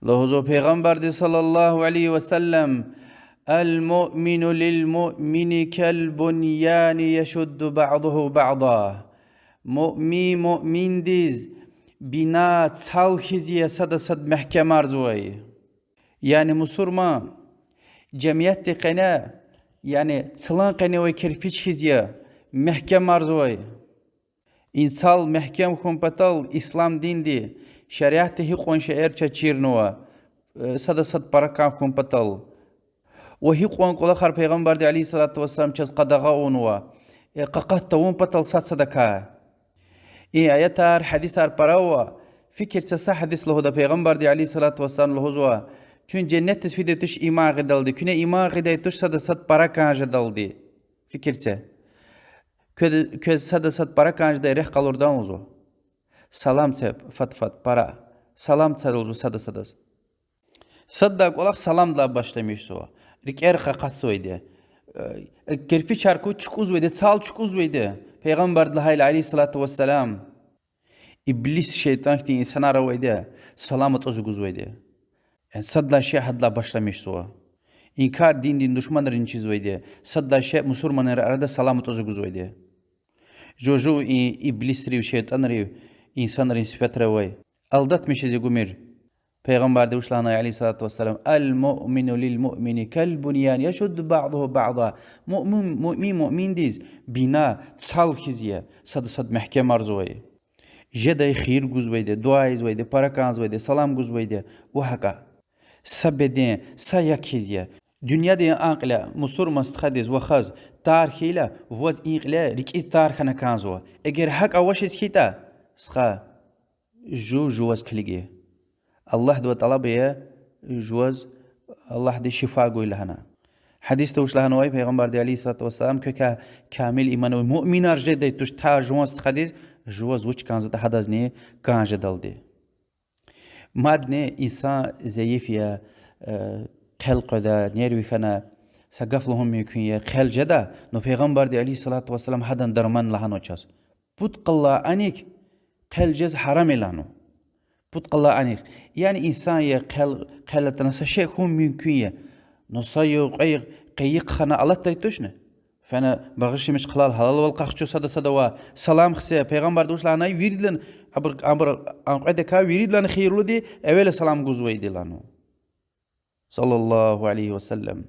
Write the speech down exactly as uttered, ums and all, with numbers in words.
Лугьузва Пайгъамбарди صلى الله عليه وسلم: المؤمن للمؤمن كالبنيان يشد بعضه بعضا. Муъмин муъминдиз бина, цал хьиз я, сада сад мягькемарзавай. Яни мусурман жемятдин къене, яни цлан къене авай кирпич хьиз я, мягькемарзавай. И цал мягькем хьун патал ислам динди шариатди гьикьван шейэр чаз чирнава, сада сад пара кӀан хьун патал. Ва гьикьван кӀвалахар Пайгъамбарди عليه الصلاة والسلام чаз къадагъа авунва, къакъат тавун патал сад садакай. И аятар, гьадисар пара ава. Фикир це, са гьадис лугьуда Пайгъамбарди عليه الصلاة والسلام лугьузва: куьн женнетдиз фидай туш иман гъидалди, куьне иман гъидай туш сада сад пара кӀан жедалди. Фикир це. Квез, квез сада сад пара кӀан жедай рехъ къалурда лугьузва. Салам це фад-фад пара. Салам це лугьузва сада садаз. Сад лагьай кӀвалах саламдилай башламишзава. РикӀер къакъатзавайди. Кирпичар куз чукӀузвайди, цал чукӀузвайди. Пайгъамбарди лагьайла عليه الصلاة والسلام: Иблис, шейтӀан хьтин инсанар авайди, салам атӀуз гузвайди. Яни сад лагьай шей гьадалай башламишзава. И кар диндин душманрини чизвайди, сад лагьай шей мусурманрин арада салам атӀуз гузвайди. Жува-жув и иблисрив, шейтӀанрив, инсанрин сифетра авай. Алдатмишиз гумир. Пайгъамбарди вуч лагьанай عليه الصلاة والسلام: المؤمن للمؤمن كالبنيان يشد بعضه بعضا. Муъмин, муъмин муъминдиз бина, цал хьиз я, сада сад мягькемарзавай. Жедай хийир гузвайди, дуьа ийизвайди, пара кӀанзавайди, салам гузвайди ва гьакӀа. Са беден, са як хьиз я. Дуьньядин а кьиляй мусурман стхадиз, вахаз тар хьайила, ваз и кьиляй рикӀиз тар хьана кӀанзава. Эгер гьакӀ авачиз хьайитӀа, стха, жув жуваз килиг. Аллагьдивай тӀалаб ая, жуваз Аллагьди шифа гуй лагьана. Гьадисда вуч лагьанвай Пайгъамбарди عليه الصلاة والسلام: квекай камил иман авай муъминар жедай туш тар жуван стхадиз, жуваз вуч кӀанзаватӀа гьадазни кӀан жедалди. Мадни инсан зайиф я, хъел къведа, нерви хьана, са гаф лугьун мумкин я, хъел жеда, но Пайгъамбарди عليه الصلاة والسلام гьадан дарман лагьанва чаз. Пудкъаллай аник хъел жез гьарам я лагьанва. Пудкъаллай аник. Яни инсан я, хъел, хъел атана са шей хьун мумкин я. Но са югъ, кьве югъ къайи хъана алатдай тушни? Фена багъишламиш хъалал, гьалалвал къахчу сада садавай, салам хце, Пайгъамбарди вуч лагьанай, виридалай, абур, абур, а кьведакай виридалай хийирлуди эвела салам гузвайди лагьанва صلى الله عليه وسلم.